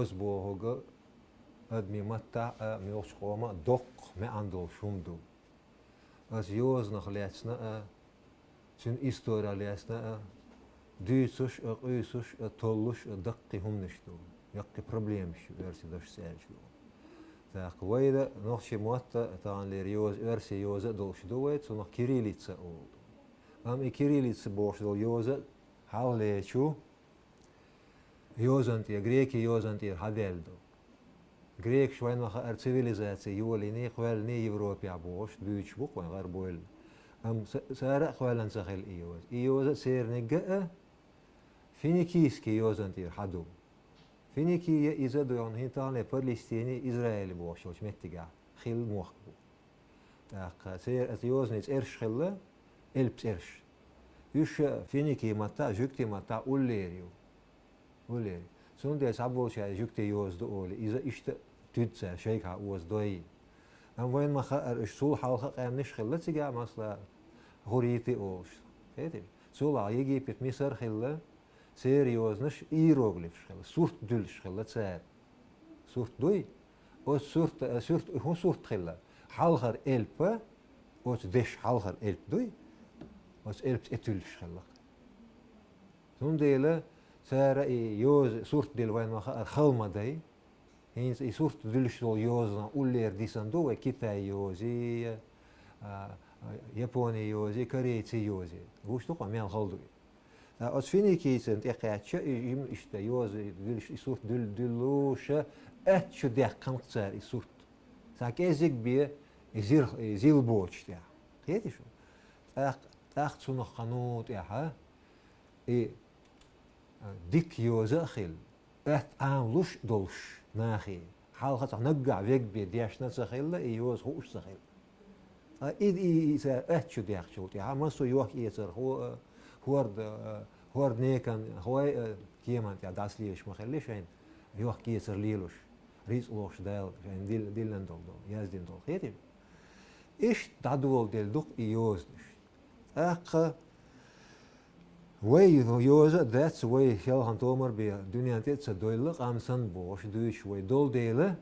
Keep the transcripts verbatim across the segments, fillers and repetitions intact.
Йоза бохург адамийн маттахь а, муьлххачу къоман а доккха маьӀна долуш хӀума ду. Аса йозанах лаьцна а, цуьнан историх лаьцна а, дуьйцуш а, къуьйсуш а, толлуш а даккхий хӀуманаш ду, яккхий проблемаш ю, оьрсийн дашца аьлча ду. ТӀаккха вайна нохчийн мотт а, таханлера йоза, оьрсийн йоза а долуш ду вай, цунах кириллица олу. Амма и кириллица бохуш долу йоза а хьалхалерчу йозанна тӀера, грекийн йозанна тӀера хьадаьлла ду. Грекаш вайна ма-хаъара цивилизаци йолийний, кхоьллиний Европехь бохуш, дуьйцуш бу-кх вайн гӀарабойла. Амма ца-, цара а кхоьллина ца хилла и йоза. И йоза а церниг а финикийский йозанна тӀера хьаду. Финикия иза а ду, хӀинца тахана Палестине, Израиле бохуш йолчу меттигехь хилла мохк бу. ТӀаккха церан аса йозанийн цӀераш хилла, элп цӀераш. Уьш финикийн маттахь а, жуьгтийн маттахь а уллера ю. Уллера. Цундела цхьаболчара жуьгтийн йоза ду олий, иза иштта а туьду цара шайгахьа оза дой. Амма вайна ма-хаъара, уьш цул хьалха а къаьмнаш хилла цигахь, масала, хуррити олуш. Хетий? Цул а Египет, Мисар хилла, церан йозанаш иероглифаш хилла, сурт дуьллуш хилла цара. Сурт дуй? Оцу сурт, э, сурт, хӀун сурт хилла? Хьалхара элп, оцу дешан хьалхара элп дуй? Оцу элпца тӀетуьллуш хилла. Цундела цара и йоза сурт дилла вайна ма-хаъара хала ма дай. ХӀинца и сурт дуьллуш долу йозанах уллера дисина ду вай Китайн йозий, а, а, Японийн йозий, корейцийн йозий. Гуш ду-кх, мел хала ду и. Ткъа оцу финикийцана тӀекхаьчча, и, и, иштта йоза дуьллуш, и сурт дуьл-, дуьллуша, аьтта чу даьккхина-кх цара и сурт. Цхьа кӀеззиг бен и зир-, и зил боцуш тӀехь. Кхетий шу? ТӀаккха, тӀаккха цунах кхано тӀехь, а, и, а, дика йоза а хилла, аьтта Ӏама луш а долуш нахе, хьалха цхьа наггахь верг бен дешна а ца хилла, и йоза хууш а ца хилла. Ткъа и, и, и цара аьтта чу даьккхичул тӀаьхьа массо а йохк-эцархо а, хӀорда, а, хӀорда некан хой а кеманна тӀехь дӀасалелаш ма хилла шайна, йохк-эцар лелош, рицкъ лохуш Дала шайна дил-, диллина долу, долу, яздина долу. Хетий? Иштта дӀадоладелла ду-кх и йозанаш. ТӀаккха вай йоза а дац, вай хелхана томар бен дуьнен тӀе а ца дойлла, къам санна бохуш, дуьйцуш вай долу дела,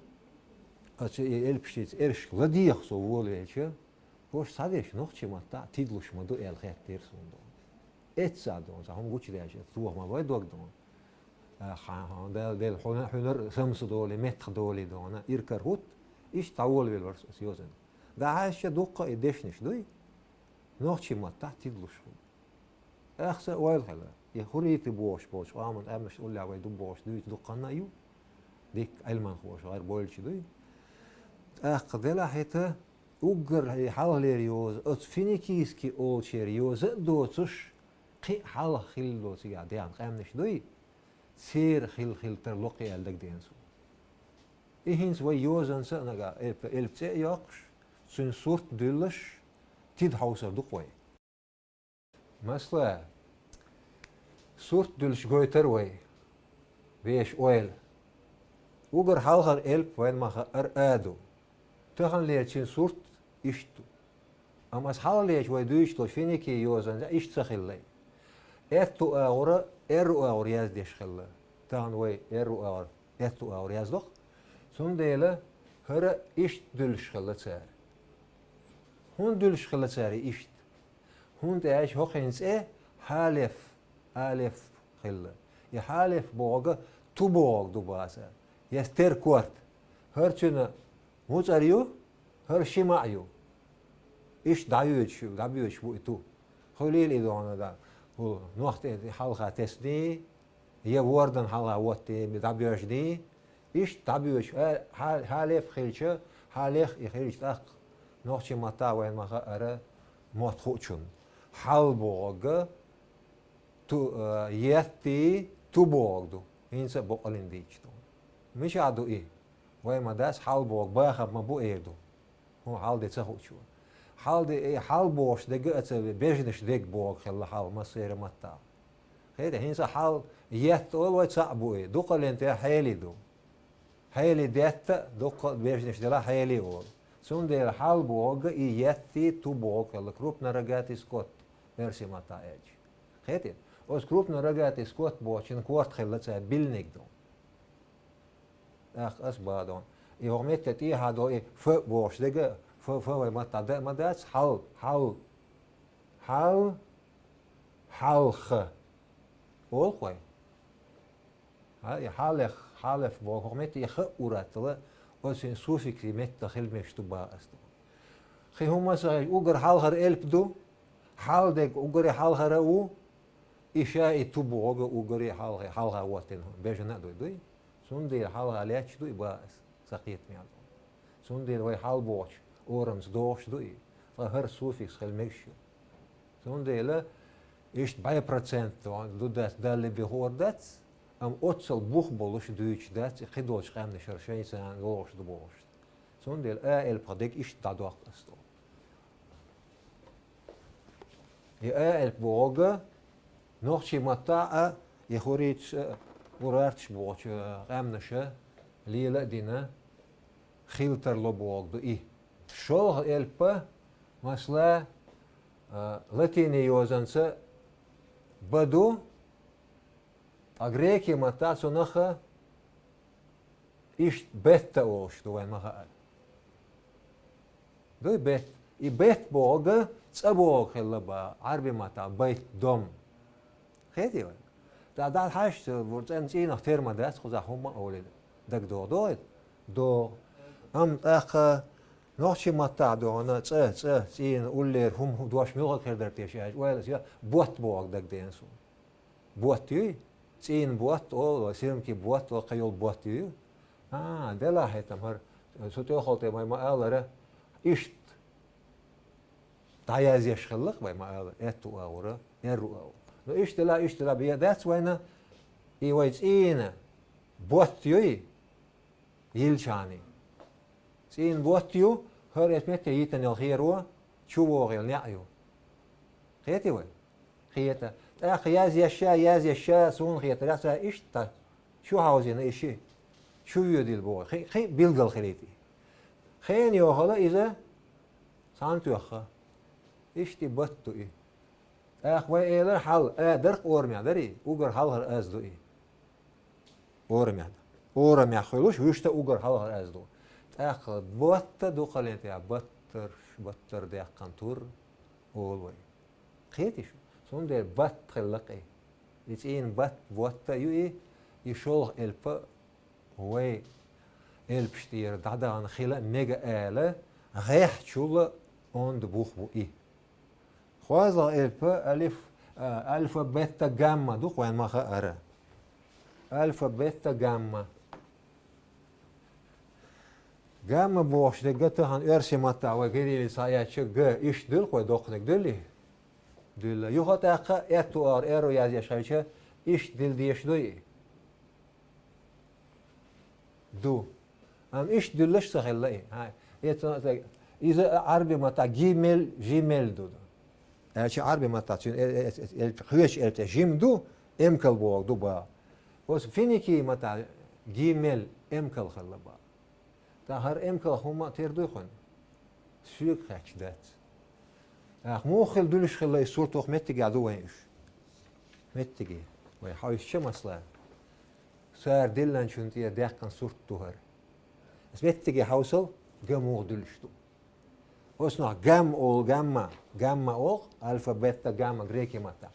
аса и элпашца цӀерашка ладегӀа со волавелча, хӀорш схьадерш нохчийн маттахь тидалуш ма ду аьлла хеттера суна, дона. Эццахь, дона, цхьа хӀума гучудаьлча, тоха ма лой дог, дона. А, ха-, ха-, Дала делла, хьуна-, хьуьнар самса долий, меттах долий, дона, иракара хӀутту, иштта дӀаволавелла вара со аса йозанна. ДӀахьаьжча, дуккха а и дешнаш дуй? Нохчийн маттахь тидалуш хилла. Ахса ойла хила. И хуррити бохуш болчу къоман къаьмнаш уллехь вай ду бохуш дуьйцу дуккханна а ю. Дикка Ӏилманхоша гӀар бойлучу дуй. ТӀаккха делахь хӀета уггар и хьалхалера йоза, оцу финикийский олучеран йоза а доцуш, кхин а хьалха хилла долу цигахь даьхна къаьмнаш дуй? Церан хилла хила тарло-кх и аьлла дагадеана суна. И хӀинца вай йозанца а нагахь элп, элп цӀе а йоккхуш, цуьнан сурт дуьллуш, тида хьовсур ду-кх вай. Масала, сурт дуьллуш гойтура вай, вешан ойла. Уггар хьалхара элп вайна ма-хаъара а ду. Таханлерчун сурт иштта ду. Амма аса хьалхалерчу вай дуьйцуш долу финикийн йозанца иштта ца хилла. Аьтту агӀора, аьрру агӀора яздеш хилла. Тахана вай аьрру агӀор, аьтту агӀор яздо-кх. Цундела хӀара иштта дуьллуш хилла цара. ХӀунда дуьллуш хилла цара иштта? ХӀунда аьлча хӀокхуьнан цӀе хьалеф, алеф хилла. И хьалеф бохург ту бохург ду бацара. Я стер корта. ХӀара цуьнан муцӀар ю, хӀара ши маӀа ю. Иштта дӀайоьдуш ю, дӀабоьдуш бу и ту. Хуьлийла и дона, да, хӀула нох тӀе хьалха тесний, я вордан хьалха воттий, дӀабоьжний, иштта дӀабоьжуш, хьа-, хьа-, хьалеф хилча, хьалех и хилча тӀаккха нохчийн маттахь вайна ма-хаъара мотт хуучунна. Хьал бохург ту, а, еттий ту бохург ду. ХӀинца а боккъаллин дийцча ду. Мичахь ду и? Вай ма дац хьал бохург, бахам ма бу эр ду. ХӀун хьал де ца хуучо? Хьал де, э, хьал бохуш дерг а ца ве, бежнаш дерг бохург хилла хьал массеран маттахь. Хетий, хӀинца хьал етта олу вай цхьаъ бу и, дукхаллин тӀе хьели ду. Хьели детта а, дуккха а бежнаш делахь хьели олу. Цундела хьал бохург и еттий ту бохург хилла, крупнорогатый скот, оьрсийн маттахь аьлча. Хетий? Оцу крупнорогатый скот бохучун корта хилла цара биллиниг ду. ТӀаккха ас бадон. И хӀокху метте тӀехьа до и ф бохуш дега, ф, ф вай маттахь да а ма дац, хьал, хьал, хьал, хьалха. Олу вай? А, и хьалех, хьалех боху хӀокху метте и х ур аттала, оцу суффиксийн метта хила мегаш ду баха ас ду. Кхин хӀумма а ца хилча, уггар хьалхара элп ду, хьал дега уггаре хьалхара а ву, и ша и ту боху уггаре хьалха, хьалха воттина бежана а дуй, дуй? Цундела хьалха лаьтташ ду и баха ас, сан кхетамехь. Цундела вай хьал бохучу орамца догӀуш ду и, ткъа хӀара суффикс хила мегаш ю. Цундела иштта бӀе процент ду дац, Далла бен хуур дац, амма оццал бух болуш дуьйцуш дац, и кхидолчу къаьмнашара шайца лоруш ду бохуш. Цундела а элпах дега иштта дӀадоккху ас ду. И а элп бохург нохчийн маттахь а, и хурриташ а, урарташ бохучу къаьмнаша лела а дина, хила тарло бохург ду и. ШолгӀа элп, масала, а, латинийн йозанца б ду, ткъа грекийн маттахь цунах иштта бетта олуш ду, вайн ма хаъара. Дуй бетта. И бетта бохург цӀа бохург хилла баха, Ӏарби маттахь байт дом. Кхетий вай? ТӀаккха дӀа хьаьжча, вур цӀена цӀийнах тера ма дац, кхузахь хӀумма а олий дагадогӀу. ДогӀий? ДогӀу. Амма тӀаккха нохчийн маттахь догӀана цӀа, цӀа, цӀийна, уллера хӀума, дош муьлхарг хир дара теша аьлча, ойла аса, ботт бохург дагадеана суна. Ботт юй? ЦӀийнан ботт олу, сирмки ботт олу, кхин йолу ботт юй? А, делахь хӀетам хӀара, цу тӀехула тӀе вай ма-аллара, иштта дӀаязъеш хилла-кх вай ма-аллара, аьтту агӀора, аьрру агӀора. Ну, иштта делахь, иштта делахь бен дац вайна, и вай цӀийнан ботт юй? Йилчахьаний. ЦӀийнан ботт ю, хӀара эс метте йитина йолу херо чу вогӀийла неӀ ю. Кхетий вай? Кхета. ТӀаккха язъеш ша, язъеш ша, суна хетарехь, цара иштта чу хьовзийна и шиъ. Чу воьдийла боху. Кхин, кхин билггал хилийта и. Хенан йохалла иза цхьаьна тоьхна. Иштта и батт ду и. ТӀаккха вай элира хьал, а дара-кх орамехь дарий, уггар хьалхара аз ду и. Орамехь ду. Орамехь хуьлуш, вуьшта уггар хьалхара аз ду. ТӀаккха ботта ду кхален тӀехь, баттарш, баттар даьккхина тур, олу вай. Кхетий шу? Цундела батт хилла-кх и. И цӀийнан батт, ботта а ю и, и шолгӀа элп а вай элпаш тӀера дӀадахана хила а мега ала, гӀеххьачул онда бух бу и. КхозлагӀа элп алиф, а, альфа, бета, гамма ду-кх вайн ма хаъара. Альфа, бета, гамма. Гамма бохуш дерг тахана оьрсийн маттахь вай кириллица схьаэцча г, иштта дуьллу-кх вай доккханиг, дуьллий? Дуьллу. Юха тӀаккха аьтту агӀор аьрру язъеш хилча, иштта дилла дезаш дуй и? Ду. Амма иштта дуьллуш ца хилла и. Хьа, эцу, иза Ӏарби маттахь гимел, жимел ду. Аьлча Ӏарби маттахь цуьнан э, э, э, э, кхечу элпаца жим ду, эмкал бохург ду баха. Оцу финикийн маттахь гимел, эмкал хилла баха. ТӀаккха хӀара эмкалх хӀумма а тера дуй хьуна? Соьга хаьттича дац. ТӀаккха муха хила дуьллуш хилла и сурт, хӀокху меттигехь ду вайн уьш? Меттиге. Вай хьовсча, масала, цара диллинчунна тӀера даьккхина сурт ду хӀара. Ас меттиге хьовсал, г муха дуьллуш ду. Оцунах гамма олу, гамма, гамма олу, альфа, бета, гамма, грекийн маттахь.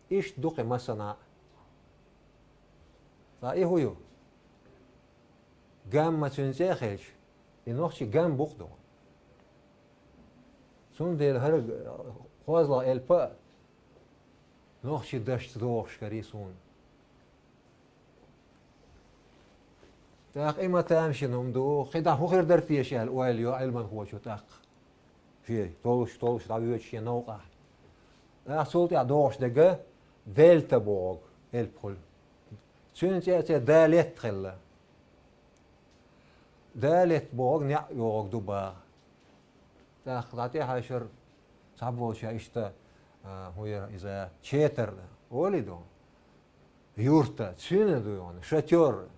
Иштта ду кхин массанхьа а. Ткъа и хӀун ю? Гамма цуьнан цӀе а хилча, и нохчийн гам бу-кх ду. Цундела хӀара кхозлагӀа элп а нохчийн дашца догӀуш карий суна. ТӀаккха и ма тамашийна хӀума ду, кхидӀа хӀун хир дара теша аьлла ойла йо Ӏилманхочо тӀаккха. Шен толуш, толуш дӀавоьдуш шен новкъахь. ТӀаккха цул тӀаьхьа догӀуш дерг дельта бохург элп хуьлу. Цуьнан цӀе а цӀе далет хилла. Далет бохург неӀ йогӀург ду баха. ТӀаккха дӀа тӀехьашара цхьаболча иштта, а, хӀун яра иза, четар олий ду. Юрта, цуьнан ду йону, шатёр,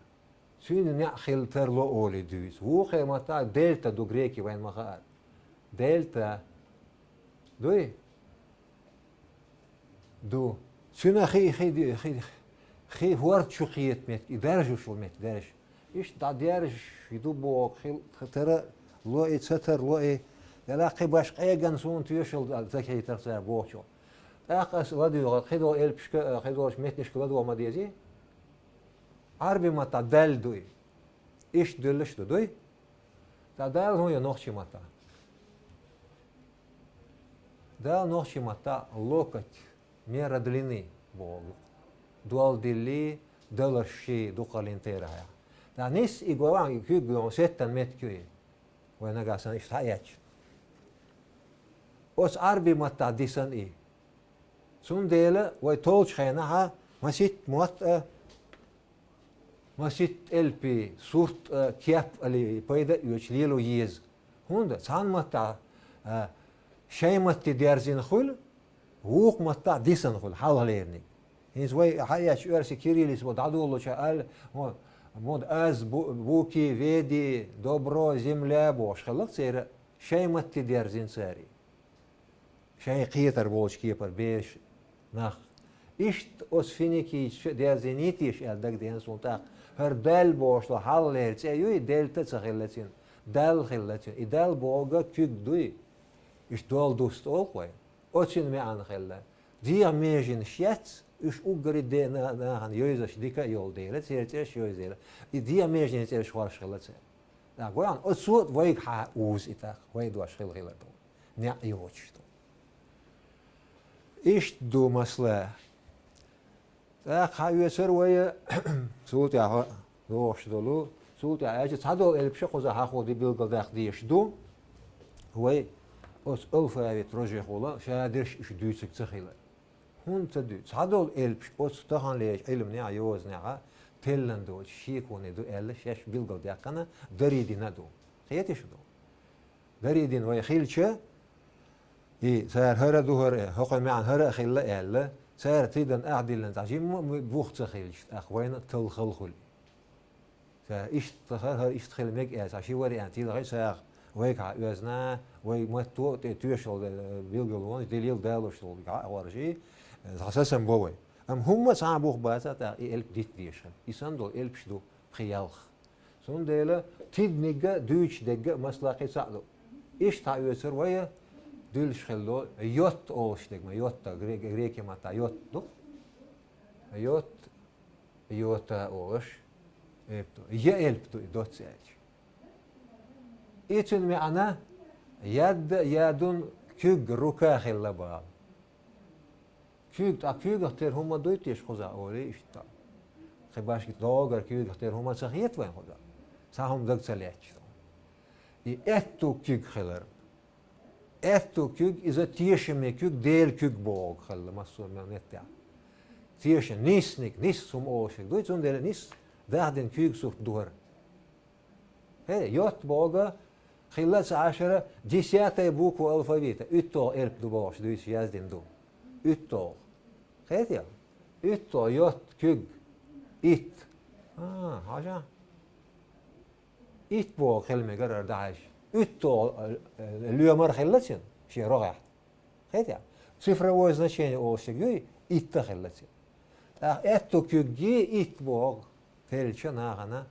цуьнан неӀ хила тарло олий дуьйцу. Вукхе маттахь дельта ду греки вайн ма хаара. Дельта. Дуй? Ду. Цуьнан хи, хи, хи, хи хӀорда чу кхета меттиг, и даржуш ву меттиг, дарж. Иштта дӀадерзаш ду боху хила тара ло и, ца тара ло и, дела кхин баш къеган суна тоьшалла ца хетара цара бохучо. ТӀаккха ас ладуьйгӀа кхидолу элпашка, кхидолчу меттанашка ладогӀа ма дезий? Ӏарби маттахь Далла дуй. Иштта дуьллуш ду, дуй? Ткъа Далла хӀун ю нохчи маттахь? Далла нохчи маттахь локоть, мера длины боху. Дол дилли, даларш ши дукхаллин терахьехь. Ткъа нис и гуьйган, куьг гуьйган сеттан меттиг ю и. Вай нагахь санна иштта хьаэцча. Оцу Ӏарби маттахь дисана и. Цундела вай толчу хенахьа маситта мотт а, маситта элпий сурт а, кеп а ли, пайда а оьцуш лело еза. ХӀунда цхьана маттахь, а, шайн матте дерзина хуьлу, вукху маттахь дисана хуьлу, хьалхалерниг. ХӀинца вай хьаэцча оьрсийн кириллица бо дӀадоллуча аьлла, мо-, мода аз бу-, буки, веди, добро, земля бохуш хилла церан, шайн матте дерзина цара и. Шайн кхетар болчу кепара бераш нах. Иштта оцу финикийчаша дерзийний теша аьлла дагадеана суна тӀаккха. ХӀара Далла бохуш долу хьалхалера цӀе юй, Дельта а ца хилла цуьнан, Далла хилла цуьнан. И Далла бохург куьг дуй. Иштта дол дуста олу вай. Оцуьнан маьӀна хилла. ДегӀан меженаш яц, уьш уггаре де-, на-, нахана йовзаш дика а йолу дела, церан цӀераш йовза дела. И дегӀан меженийн цӀераш хорша хилла церан. ТӀаккха гой хьуна, оцо а вайга хьан узу и тӀаккха, вай дош хила хилар ду. НеӀ йоцуш ду. Иштта ду масала. ТӀаккха хьан оьцура вай, цул тӀаьхьа дохуш долу, цул тӀаьхьа аьлча цхьадолу элпаш кхуза хьахо де билгалдаккха дезаш ду. Вай оцу алфавит рожехула ша дерш уьш дуьйцург ца хилар. ХӀунда ца дуьйцу? Цхьадолу элпаш оцу таханлерчу Ӏилманехь а, йозанехь а теллина доцуш шеконе ду аьлла, шаьш билгалдаьккхина, дарий дина а ду. Кхетий шу ду? Дарий дина вай хилча, и цара хӀара а ду хӀара, хӀокхуьнан маьӀна хӀара а хилла аьлла, цара тидам ахь диллина цхьа жимма а бух ца хилча, тӀаккха вайна а талхал хуьлу. Ша иштта хӀара, хӀара иштта хила мега аьлла, ша ши вариант йилхи сагӀа вайгахьа оьзна, вай матто а тӀе тоьшалла, э, билгалонаш, делил далош долу гӀа а гӀоржий, э, сасан бо вай. Амма хӀумма а цхьа а бух баца а тӀаккха и элп дита дезаш хила. И санна долу элпаш ду пхи ялх. Цундела тидниг а, дуьйцуш дерг а масала кхин цхьаъ ду. Иштта хьан оьцура вай, дуьллуш хилла, йотта олуш дерг, ма йотта, гре-, греки матта йотта ду. Йотта, йота олуш, элп ду. Я элп ду и доцца аьлча. И цуьнан маьӀна ядда, ядун куьг, рука хилла бахьа. Куьг, ткъа куьйгах тера хӀума дуй теша кхузахь олий иштта? Кхин башки догара куьйгах тера хӀума ца хета вайн кхузахь? Цхьа хӀума дага ца лаьтташ. И аьтту куьг хилар. Аьтту куьг, иза тешаме куьг, Делан куьг бохург хилла массо а мел меттехь. Теша, нисниг, нис хӀума олушиг дуй, цундела нис дахдина куьйга сурт ду хӀара. ХӀей, йотта бохург хилла ца Ӏашара, десятая буква алфавита, уьтталгӀа элп ду бохуш дуьйцуш яздина ду. УьтталгӀа. Кхетий? УьтталгӀа йотта куьг. Итт. А, хьажа. Итт бохург хила мегар ара дахьаш. УьтталгӀа, э, э, лоьмар хилла цуьнан, шен рогӀехь. Кхетий? Цифровое значение олуш дерг юй, итт а хилла цуьнан. ТӀаккха аьтту куьггий итт бохург хилча нахана,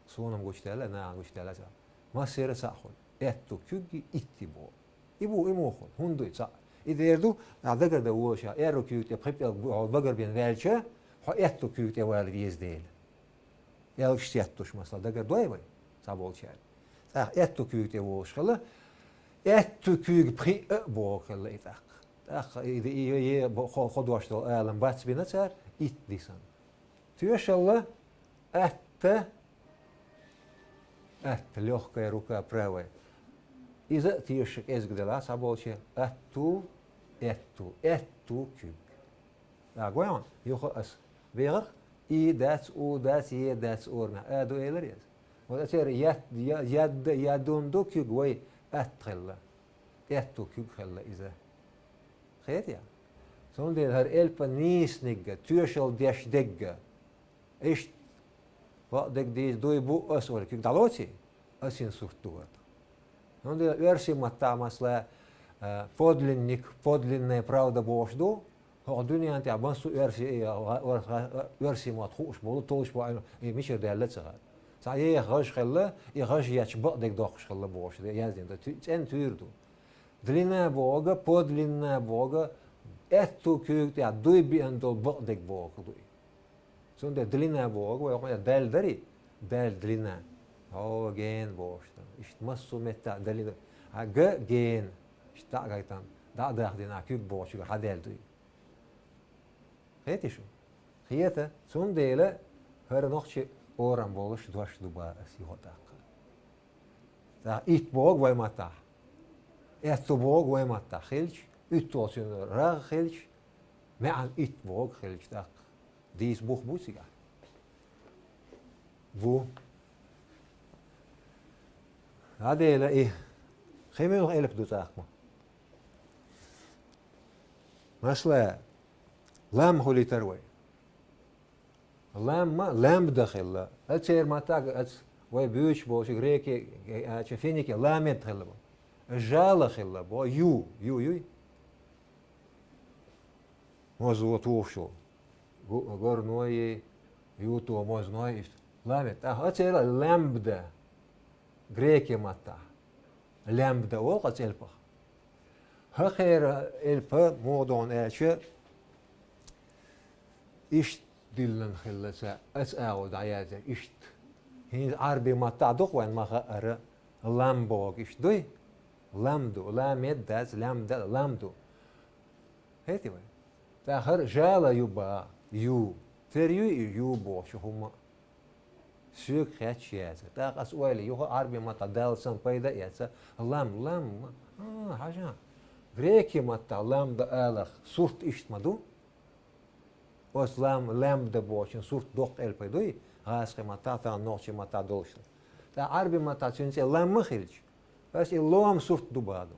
суна-м гучудаьлла, нахана гучудаьлла ца. Массеран а цхьаъ хуьлу. Аьтту куьггий итт бохург. И бу, и муха хуьлу. ХӀунда ду и цхьаъ? И дера ду, ахь дагардан волуш, аьрру куьйга тӀе пхи пӀелг бу-, хьо багарбина ваьлча, хьо аьтту куьйга тӀе вала веза дела. Пӏелгаш сеттуш, масала, дагардой вай, цхьаболчара. ТӀаккха аьтту куьйга тӀе волуш хилла, аьтту куьйга пхиъ а боху хилла и тӀаккха. ТӀаккха и, и, и, и, бо-, хо-, ходош долу алам бац бина цара, итт дисана. Тоьшалла, атта, атта, лёгкая рука правая. Иза а теша кӀезга делахь цхьаболче, атту, аьтту, аьтту куьг. А, гой хьуна, юха ас бехарх, и дац, у дац, е дац орамехь, а ду элира иза. Вот ацера ят-, я-, ядда, ядун ду куьг вай атта хилла. Аьтту куьг хилла иза. Кхетий? Цундела хӀара элпа нийснигга, тоьшалла деш дегга. Иштта, бакъдерг дийца дуй бу ас вара куьг дӀалоций, асин сурт ду хӀара. ХӀунда оьрсийн маттахь, масала, э, подлинник, подлинная правда бохуш ду, хӀокху дуьнен тӀехь массо а оьрси-, э, оьрсийн мотт хууш болу, толуш бу, и мичара даьлла а ца хаьа. ДӀаеха гӀаж хилла, и гӀаж еча бакъдерг доккхуш хилла бохуш де яздина ду. Ту-, цӀена туьйра ду. Длина боху, подлинна боху, аьтту куьйга тӀехь дуй биъна долу бакъдерг боху ду и. Цундела длина боху, вай хьуна даьлла дарий? Даьлла длина. Хьо гена бохуш ду. Иштта массо а метта длина. А га гена. Иштта дӀа а гайтам, дӀа а дахдина, а куьг бохучуьра хьадаьлла ду и. Хетий шу? Хета, цундела хӀара нохчи орам болуш дош ду бара ас юха тӀаккха. ТӀаккха итт боху вай маттахь. Аьтту боху вай маттахь хилча, уьтталгӀачун рагӀ хилча, маьӀна итт боху хилча тӀаккха. Дийца бух бу цигахь? Бу. Хьадела и. Кхин муьлха элп ду тӀаккха ма? Масала, лам хуьлуьйтура вай. Лам ма, ламбда хилла. Ацеран маттахь аца вай буьйцуш болчу греки, а, чу финики ламед хилла бу. Жала хилла бу. Ю, ю, юй. Мозо тухуш ву. Гу-, горной, юто мозной, иштта. Ламед. ТӀаккха ацеран ламбда. Греки маттахь. Лямбда олу кхаца элпах. ХӀокхеран элпа муха догӀу аьлча, иштта диллина хилла ца, аса агӀо дӀаяздеш иштта. ХӀинца Ӏарби маттахь дукха вайн ма хаъара, лам боху иштта дуй? Лам ду, ламед дац, лямда, лам ду. Хетий вай? ТӀаккха хӀара жала ю баха, ю. Тера юй и ю бохучу хӀума? Соьга хеташ яцара. ТӀаккха аса ойла, юха Ӏарби маттахь Далла сан пайда а эца. Лам, лам, а, хьажа. Греки маттахь ламда аларх сурт иштта ма ду? Оцу лам, лямбда бохучун сурт доккха элпа дуй? ГӀазкхи маттахь, тахана нохчи маттахь долуш ду. ТӀаккха Ӏарби маттахь цуьнан цӀе лам ма хилча, аса и лом сурт ду баха ду.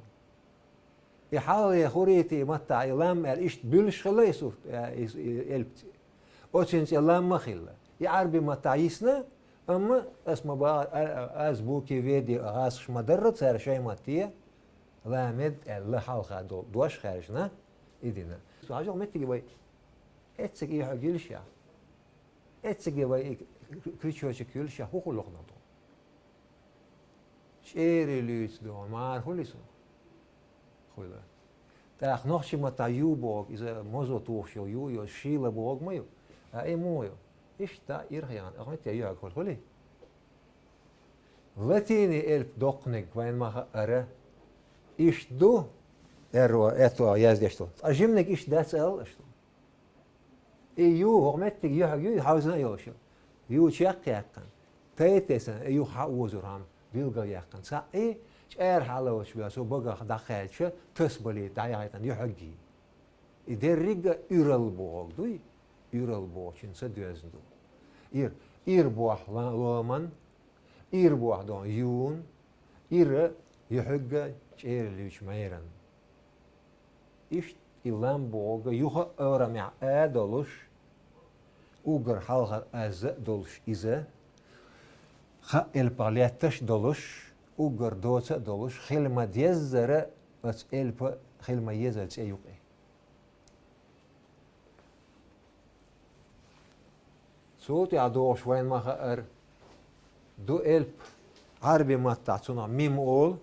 И хьалхале хурритий маттахь и лам аьлла иштта буьллуш хилла и сурт, э, и, и элпаца. Оцуьнан цӀе лам ма хилла. И Ӏарби маттахь йисна, амма ас ма баха, а, а, азбуки веди гӀазкхаша ма дарра, цара шайн матте ламед аьлла хьалха долу дош хаьржина, и дина. Хьажал меттиге вай эццига и хьоьга йилла ша. Эцциге вай и крючочек йилла ша, хӀун хуьлу хӀуна ду? ЧӀерий луьйцу догӀу, мара хуьлий цунах? Хуьлу. ТӀаккха нохчи маттахь ю боху, иза мозо тухуш йолу ю, йо, шийла боху ма ю. А и муха ю? Иштта ирхъян, ахматте юьхьиг хуьлу, хуьлий? Латинийн элп доккханиг вайн ма хаъара, иштта ду, эро, это яздеш ду. Ткъа жиманиг иштта дац ала аша ду. И ю, хӀокху меттиг юьхьиг ю, хьовзина а йолуш ю. Ю чекхъяьккхина. Тай тесна, и юха хьаозурхьама билгалъяьккхина. Цхьаъ и, чӀара хьалавалчу бен, цо багах дӀакхаьлча, тасбалийта дӀаяхьийтина юьхьиггий. И дерриг а уьралла бохург дуй, уьралла бохучуьнца доьзна ду. Ир, ир бохь ла-, ломан, ир бохь дон юн, ира юьхьигга чӀераллуьйчу майран. Иштта и лам бохург юха а орамехь а долуш, уггар хьалхара аз а долуш иза, кхаа элпах летташ а долуш, уггар доца а долуш, хила ма-деззара оцу элпа хила ма-еззара цӀе юкъе. Цул тӀаьхьа догӀуш вайн ма хаъара, ду элп, Ӏарби маттахь цунах мим олу,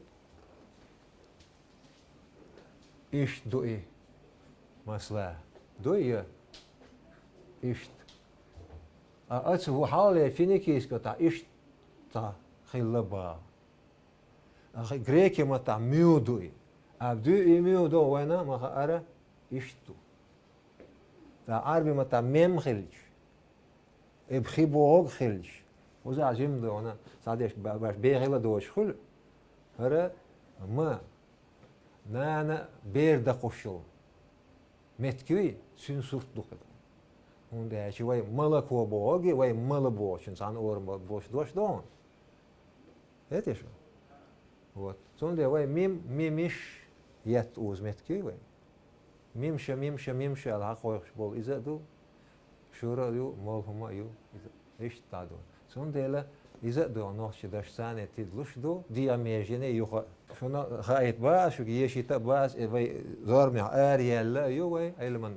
иштта ду и, масала, дуй я? Иштта. А оцу ву хьалале финикийскатахь иштта хилла баха. Ахи греки маттахь муьйду и. А дуьй и муьйду вайна ма хаъара, иштта ду. Ткъа Ӏарби маттахь мем хилча, и бхи бохург хилча, уза жим ду вайна, схьадеш ба-, баш бехила доцуш хуьлу. ХӀара ма, нана бер дакхуш йолу меттиг юй, цуьнан сурт ду кхидӀа. ХӀунда аьлча вай молоко бохург, вай мала бохучун цхьана орам бо-, болуш дош ду хьуна. Хетий шу? Вот. Цундела вай мим, мимиш етта уза меттиг юй вай. Мимша, мимша, мимша аьлла хьакхойкхуш болу иза а ду, шура а ю, молу хӀума а ю, иза иштта дӀа ду. Цундела иза а ду, нохчи дашца а тидалуш ду, диа межене юха. Шуна хаийта бац, шуьга ешийта а бац, э, вай зормехь ара яьлла а ю вай, Ӏилман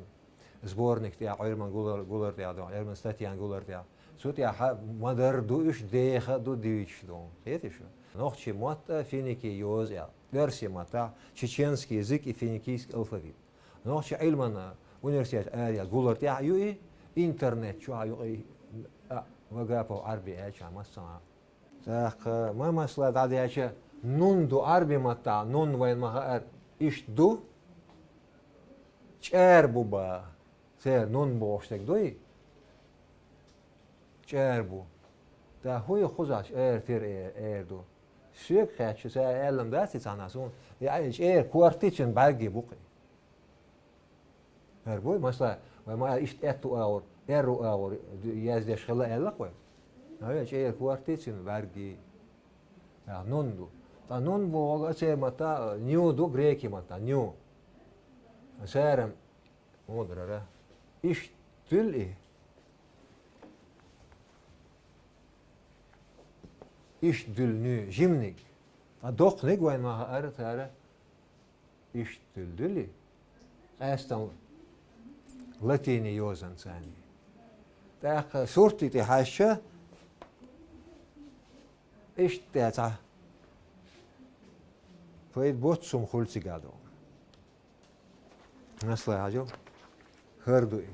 сборник тӀехь, Ӏилман гулар, гулар тӀехь ду, Ӏилман статьян гулар тӀехь. Цу тӀехь ма-дарра ду уьш, деха а ду, дуьйцуш ду. Хетий шу? Нохчийн мотт а, финикийн йоза а. Оьрсийн маттахь чеченский язык и финикийский алфавит. Нохчийн Ӏилманан университет аре гулар тӀехь а ю и, интернет чохь а ю и, а, Вагапов Ӏарби аьлча массанхьа. ТӀаккха ма масала дӀадаьлча, нун ду Ӏарби маттахь, нун вайн ма хаара, иштта ду, чӀара бу баха. Церан нун бохуш дерг дуй? ЧӀара бу. ТӀаккха хӀун ю кхузахь, чӀара тера эр, эр ду? Соьга хаьттича, сан аьлла-м дац и цхьанхьа суна, и чӀера корта цуьнан бӀаьрге бу-кх и. ХӀара буй, масала, вай ма аьлла, иштта аьтту агӀор, аьрру агӀор яздеш хилла аьлла-кх вай. Ай, чӀера корта цуьнан бӀаьрге. ТӀаккха нун ду. Ткъа нун бохург а церан маттахь ню ду, грекийн маттахь ню. Цара ма дарра. Иштта дуьллу и. Иштта дуьллу нуьй, жиманиг. Ткъа доккханиг вайн ма хаара цара иштта дуьллу дуьллий? Къаьстина латинийн йозанца царний. ТӀаккха суртий тӀе хьаьжча, иштта цхьа пайда боццу хӀума хуьлу цигахь ду. Масала хьажал, хӀара ду и.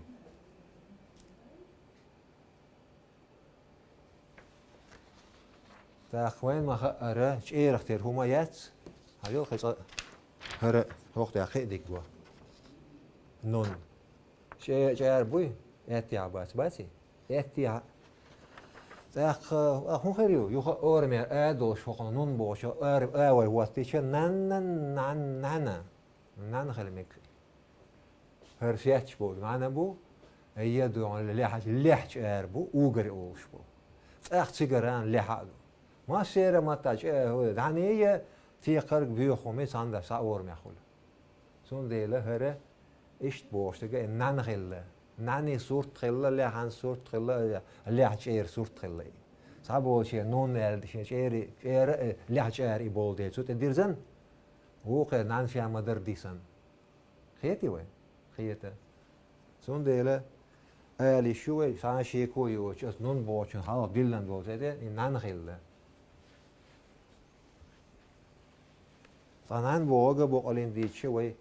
ТӀаккха вайн ма хаара, чӀерах тера хӀума яц. Хьажал, кхин цкъа хӀара хӀокху тӀехь кхин а дика го. Нун. ЧӀе-, чӀара буй? Аьттехьа бац, баций? Аьттехьа. ТӀаккха, а, хӀун хир ю? Юха а орамера а долуш хӀокхунах нун бохучу ара, а вай хӀоттийча, нанна, нан-, нана. Нана хила мега. ХӀара сетташ болу маьӀна бу, я дуьхьал лехьа-, лехьа чӀара бу, угар олуш бу. ТӀаккха цигара лехьа а ду. Массеран а маттахь чӀа-, дӀаний я текхарг боьху хӀума цхьаьна схьа орамехь хуьлу. Цундела хӀара иштта бохуш дерг и нана хилла. Нанин сурт хилла, лехьан сурт хилла, лехьа чӀеран сурт хилла и. Цхьаболчеран нун аьлла, шен чӀери-, чӀера, э, лехьа чӀара и болу дела, цу тӀе дирзан, вукхеран нана ша ма-дарра дисна. Кхетий вай? Кхета. Цундела ала йиш ю вай, цхьа а шеко йоцуш, аса нун бохучун хьалха диллина долу цӀе тӀе и нана хилла. Ткъа нан бохург а бакъалла дийцича вай,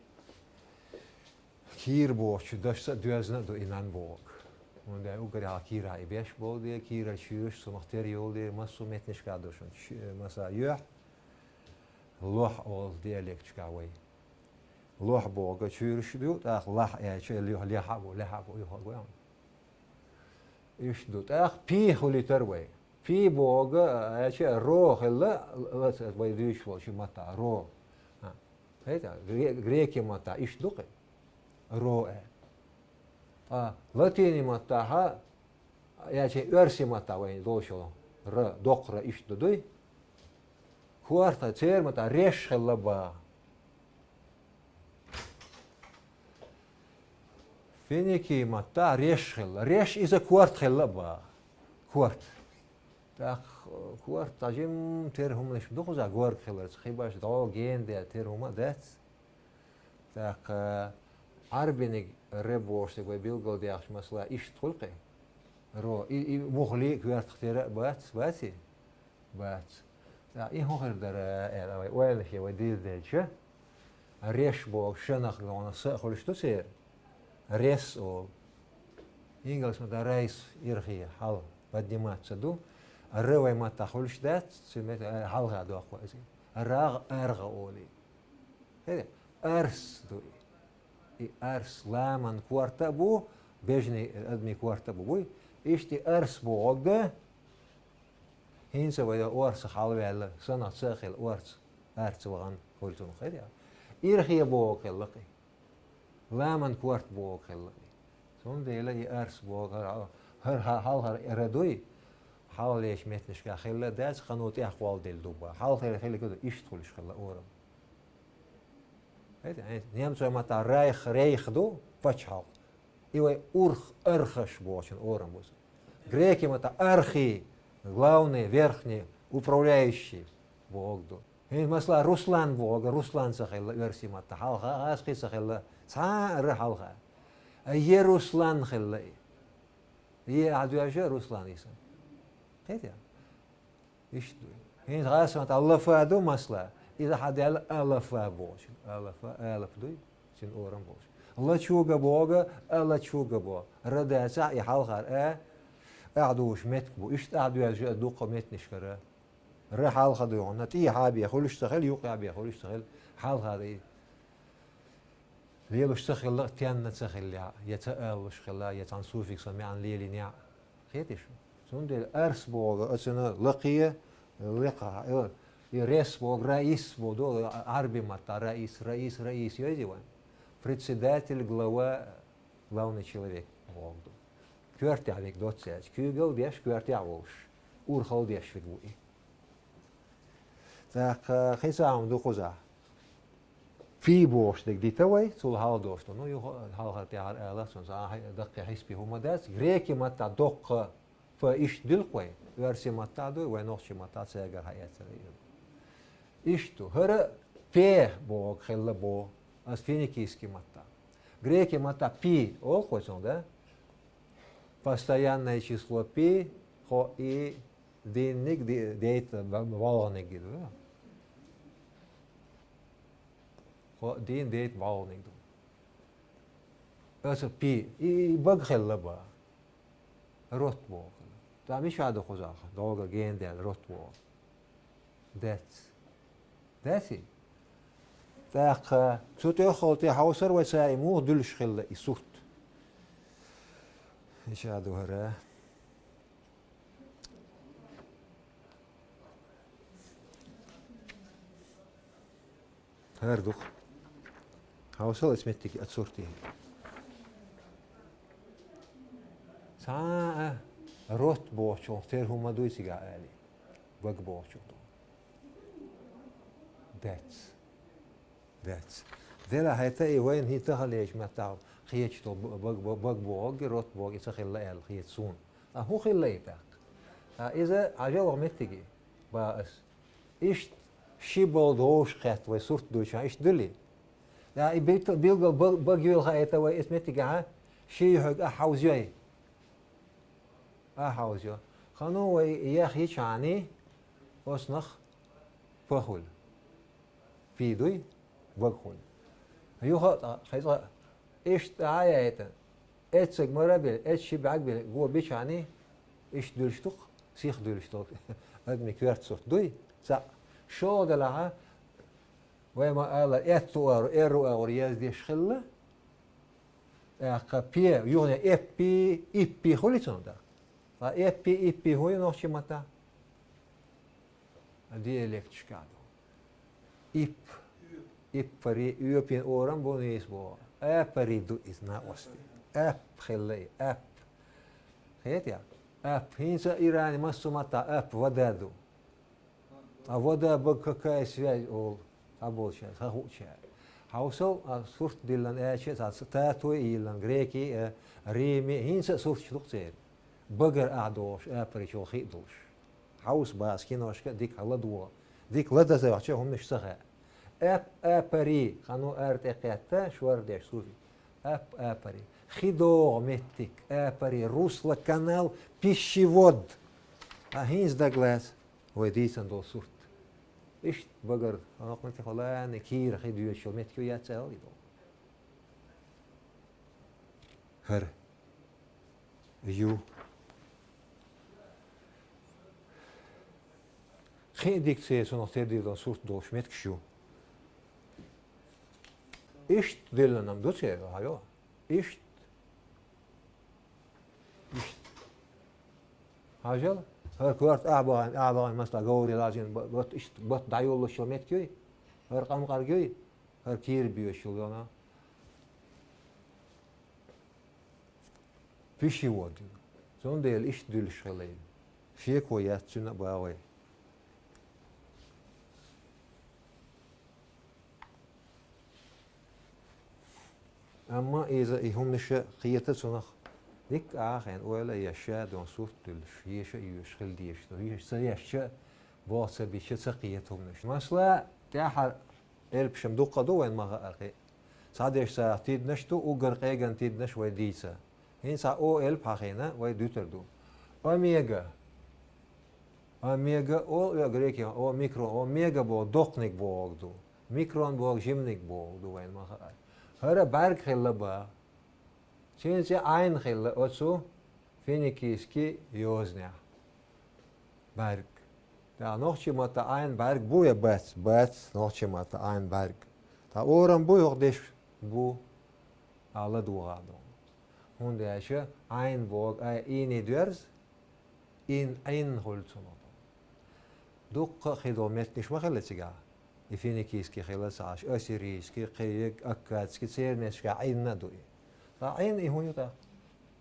кийра бохучу дашца а доьзна а ду и нан бохург. ХӀунда аьлча уггаре хьалха кийрахь и беш болу дела, кийрара чуьйраш цунах тера йолу дела, массо а меттанашкахь ду шуна. Чу-, масала, юьхь, лохь олу диалекташкахь вай. Лохь бохург чуьйраш ду, тӀаккха лахь аьлча, лехьа, лехьа а бу, лехьа а бу, юха а гой. Иштта ду. ТӀаккха пи хуьлуьйтура вай. Пи бохург аьлча, ро хилла, вай дуьйцуш волчу маттахь, ро. А, хета, гре-, грекийн маттахь иштта ду-кх и? Ро аьлла. Ткъа латинийн маттахь, аьлча, оьрсийн маттахь вайна долуш йолу р, доккха р иштта ду дуй? Корта, церан маттахь реш хилла баха. Финикийн маттахь реш хилла. Реш иза корта хилла а баха. Корта. ТӀаккха, э, корта, цхьа жимма тера хӀуманаш ду кхузахь горга хиларца, кхин баш дӀо гена дела тера хӀума а дац. ТӀаккха Ӏарбиниг ре бохуш дерг вай билгалдаьккхича, масала, иштта хуьлу-кх и? Ро, и, и муххале а коьртах тера а бац, баций? Бац. ТӀаккха и хӀун хир дара аьлла, вай ойланаш е вай дийр делча, реш бохург шанах гона са а хуьлуш ду церан? Рес олу. Ингалс ма дан райс, ирхе, хьал, подниматься ду. Р вай маттахь хуьлуш дац, цуьнан мет-, хьалха доккху иза. РагӀ, аргӀа олий. ХӀе, арс ду и. И арс ламан корта а бу, бежний адамийн корта а бу, буй. Иштта и арс бохург, хӀинца вай орцах хьалаваьлла, санах ца а хилла орца, арца вахана хуьлу цунах, хета. Ирхе бохург хилла-кх и. Ламан корта бохург хилла-кх и. Цундела и арс бохург, хӀара, хӀара хьалхара р дуй, хьалхалерчу меттанашкахь хилла а дац, кхано тӀехь кхолладелла ду баха. Хьалхара хилла ду, иштта хуьлуш хилла орам. Хета, хета. Немцойн маттахь райх, рейх ду, пачхьалкх. И вай урх, архаш бохучун орам бу иза. Грекийн маттахь архи, главный, верхний, управляющий бохург ду. ХӀинца, масала, Руслан бохург, Руслан ца хилла оьрсийн маттахь хьалха, хазахий ца хилла, цхьа а р хьалха. А Еруслан хилла и. Е ахь доьжа Руслан ийсан. Кхетий? Иштта ду. ХӀинца гӀасмат алафа ду масала. Иза хьадаьлла алафа бохуш. Алафа, алаф дуй, цуьнан орам болуш. Лачуга боху, алачуга боху. Ра дацахь, и хьалхара а, ахь дугӀуш меттиг бу. Иштта ахь доьжа дуккха меттанашкара. Ра хьалха ду хьуна, тӀехьа бен хуьлуш ца хила, юккъехь бен хуьлуш ца хила, хьалха ду и. Лелуш ца хилла, тенна ца хилла, я ца алалуш хилла, я цхьана суффиксо маьӀна лелийнехь. Кхетий шу? Цундела арс боху, оцуьнан лакхе, лекха, и рес боху, раис боху, до, Ӏарби матта, раис, раис, раис, йойзи вайн. Председатель, глава, главный человек боху ду. Коьртехь верг доццаьрца. Куьйгалла деш, коьртехь волуш. Урхалла деш верг ву и. ТӀаккха кхин цхьа хӀума ду кхузахь. Пи бохуш дерг дита вай, цул хьалха долуш ду. Ну, юха хьалхара тӀаьхьара ала, цунна цхьа а хьай-, даккхий хьисапе хӀума дац. Греки маттахь доккха п иштта дуьллу вай. Оьрси маттахь ду, вай нохчи маттахь цаьргара хьаэцара ю. Иштта ду. ХӀара пе боху хилла боху. Ас финикийский маттахь. Греки маттахь пи олу вай цунах, да? Постоянное число пи, хо и дийнниг ди-, дейта б-, болгӀаниг ду. Хо дийна дейта болгӀаниг ду. Аса пи, и, и бага хилла бан. Рот боху. Ца мичахь ду кхузахь, доггах гена даьлла рот боху. Дац. Дац и? ТӀаккха цу тӀехула тӀе хьовсар вай цара и муха дуьллуш хилла и сурт. Иша ду хӀара. ХӀара ду-кх. Хьовсал аса меттиг а сурте. Цхьа а рот бохучух тера хӀума дуй цигахь али? Бага бохучух ду. Дац. Дац. Делахь хӀета и вайна хӀинца таханлерчу меттехь кхеташ долу б-, бага, бага, бага бохург, рот бохург и ца хилла аьлла хета суна. Ткъа хӀун хилла и тӀаккха? Ткъа иза хьажал ваха меттиге, бан ас. Иштта ши болу довш кхетта вай сурт дуьйчахь, иштта дуьллий? Ткъа и бит-, билггал бага, бага йойла хаийта вай иза меттигехь, ши юьхьиг а хьовзйой? А хьовзйо. Ханна вай ех йичхьаний, оцунах п хуьлу. Пи дуй, бага хуьлу. Юха а ткъа, кхин цкъа, иштта а яйта, эццаг мара а бели, эццаг ши бӀаьрг а бели, го бичхьаний, иштта дуьллуш ду-кх, сиха дуьллуш долу адамийн коьрта сурт дуй, цхьаъ. ШолгӀа делахь, вай ма-аллара, этту агӀор, эрру агӀор яздеш хилла, тӀаккха пе, юхане эппи, иппи хуьлий цунах? Ткъа эппи, иппи хӀун ю нохчийн маттахь? Диалекташкахь ду. Ип, иппари, оьпин орам бу нийса боху. Апари ду иза накъостий. Ап хилла и, ап. Хетий? Ап. ХӀинца Иране массо а маттахь ап, вода ду. Ткъа вода бага какая связь олу, цхьаболчара, ца хуучара. Хьовсал, а, сурт диллина аьлча, цхьа татуй а йиллина, грекий а, Римий а, хӀинца а сурташ ду-кх церан. Багара ахь дохуш, апаричул хи а долуш. Хьовса база киношка а дика ладогӀа. Дика ладаза вахча хӀуманаш ца хаьа. Ап, апари, ханна ара тӀе кхетта, шор деш суффикс. Ап, апари. Хи догӀу меттиг, апари, русло, канал, пищевод. А хӀинца дагалаца вай дийцина долу сурт. Иштта багара, хӀокхунна тӀехула кийра хи доьдуш йолу меттиг ю яц аьлла и долу. ХӀара. Ю. Кхин а дика церан цунах тера дийр долу сурт долуш меттигаш ю. Иштта диллина-м ду церан, хьайо? Иштта. Иштта. Хьажал, хӀара коьрта ахьа бахана, ахьа бахана, масала, говрий лазийна, б-, бат иштта, бат дӀайоллуш йолу меттиг юй? ХӀара къамкъарг юй? ХӀара кийра боьдуш йолу йона? Пищевод. Цундела иштта дуьллуш хилла. Шеко яц цуьнан а, бан вай. Амма иза и хӀуманаш кхета цунах. Дика а хьайна ойла а еш, ша дон сурт а дуьллуш, еша а йоьшуш хила дезаш ду. Еша ца ешча, болх ца бича ца кхета хӀуманаш. Масала, тӀаьхьара элпаш-м дуккха ду вайн ма хаара кхин. Цхьадерш царах тидамаш ду, уггар къеган тидамаш вай дийца. ХӀинца О Л хьахийна вай дуьтур ду. Омега. Омега олу оьгӀаз грекийн, о микрон, о мега боху доккханиг боху ду. Микрон боху жиманиг боху ду вайна ма хаара. ХӀара бӀаьрг хилла баха. Цуьнан цӀе Ӏайн хилла оцу финикийский йозанехь. БӀаьрг. ТӀаккха нохчийн матта Ӏайн бӀаьрг бу я бац? Бац, нохчийн матта Ӏайн бӀаьрг. Ткъа орам бу, юха деш бу. Ала догӀа ду. ХӀунда аьлча Ӏайн боху ай ийний доьрзу, ин Ӏин хуьлу цунах. Дуккха а хи долу меттанаш ма хилла цигахь. И финикийский хилла ца Ӏаш, ассирийский, кхин аккадский, церан меттигашкахь Ӏин а ду и. Ткъа Ӏин и хӀун ю тӀаккха?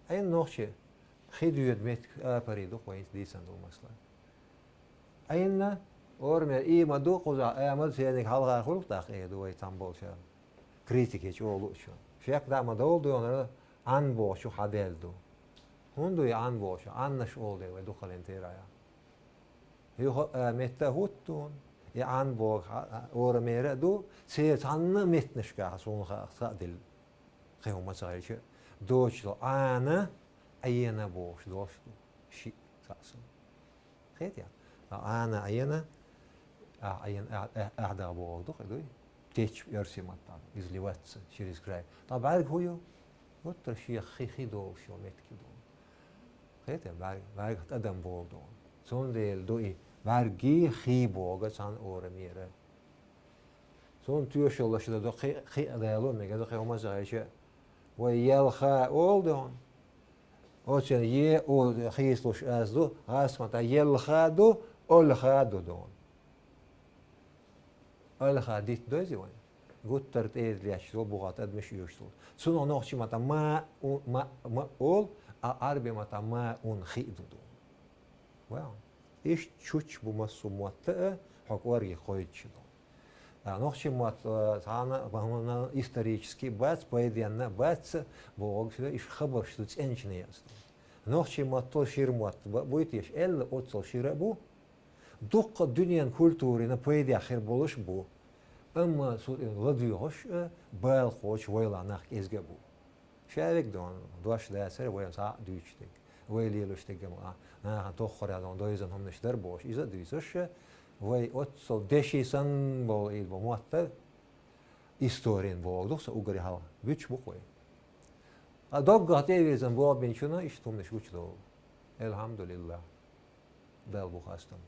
Ӏин нохчийн хи доьду меттиг апари ду-кх вайца дийцина долу масала. Ӏин а, орамера и ма ду, кхузахь а ма ду, церниг хьалхара хуьлу-кх тӀаккха, э, ду вай там болчарна. Критика чӀогӀа луучунна. Шек дӀа ма довла ду, хӀара Ӏан бохучух хьадаьлла ду. ХӀунда ду и Ӏан бохучух? Ӏаннаш олу дела вай дукхаллин тера яхь. Юха а метта а хӀутту, и Ӏан боху хьа-, орамера а ду, церан цхьанна а меттанашкахь суна хаа, хаа дилла. Кхин хӀумма ца хилча, доцучул Ӏана, Ӏена бохуш долуш ду. Шиъ, цхьаъ, сов. Кхетий? Ткъа Ӏана, Ӏена, а, Ӏена, а, а, ахьа даха бохург ду, кхин дуй? Течь оьрсийн маттахь, изливаться через край. Ткъа бӀаьрг хӀун ю? Гуттар шех хи, хи долуш йолу меттиг ю ду. Кхетий, бӀаьрг, бӀаьргах тӀадам болу ду. Цундела ду и бӀаьрггий хий боху цхьана орамера. Цунна тоьшаллаш дан ду, кхи-, кхиа дало мега ду, кхин хӀумма ца хилча, вай елха олу ду хьуна. Оццул е, у хийцалуш аз ду, гӀазкхийн маттахь елха ду, олха ду ду хьуна. Олха дитт дойзи вайн? Гуттар тӀера лаьтташ долу бухахь тӀадамаш оьшуш долу. Цунах нохчийн маттахь ма, у, ма, ма олу, а Ӏарбийн маттахь ма ун хиъ ду ду. Вау. Иштта чучча бу массо а мотт а, хьо кӀорге кхойдучу ду. А, нохчийн мотт, а, цхьана а бахьана исторически бац, пайденна а бац, бохург шу, иштта хабарш ду цӀеначу некъаца. Нохчийн маттал шира мотт ба-, буй теша? Элла оццул шира а бу. Дуккха а дуьненан культурина пайдехь хир болуш а бу. Амма цу тӀе ладоьгӀуш а, бала кхочуш вайлахь нах кӀезиг а бу. Ша вега ду хьуна, дош дацара вайна цхьа а дуьйцуш дерг. Вай лелош дерг а ма, нахана тоххара ду хьуна дойзан хӀуманаш дара бохуш, иза а дуьйцуш, вай оццул деши санна болу и бу мотт а историн боху ду-кх сан уггаре хьалха. Буьтуш бу-кх вай. Ткъа доггах тӀе а вирзина болх бинчунна иштта хӀуманаш гучудолу. Элхьамдулиллах. Далла бу хастам.